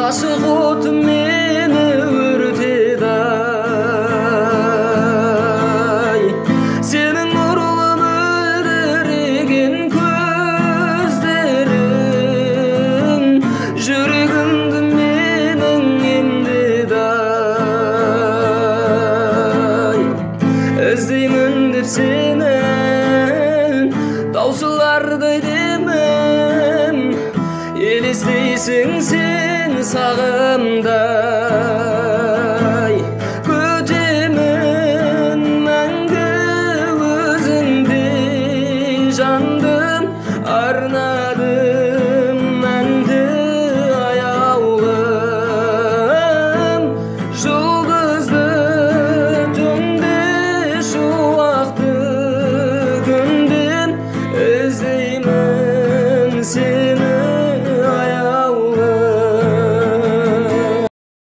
Ғашық отым мені өртеді ай. Сенің нұрлы мөлдіреген көздерің жүрегімді менің емдеді ай. Іздеймін деп сені таусылардай демім, елестейсің сен сағымда.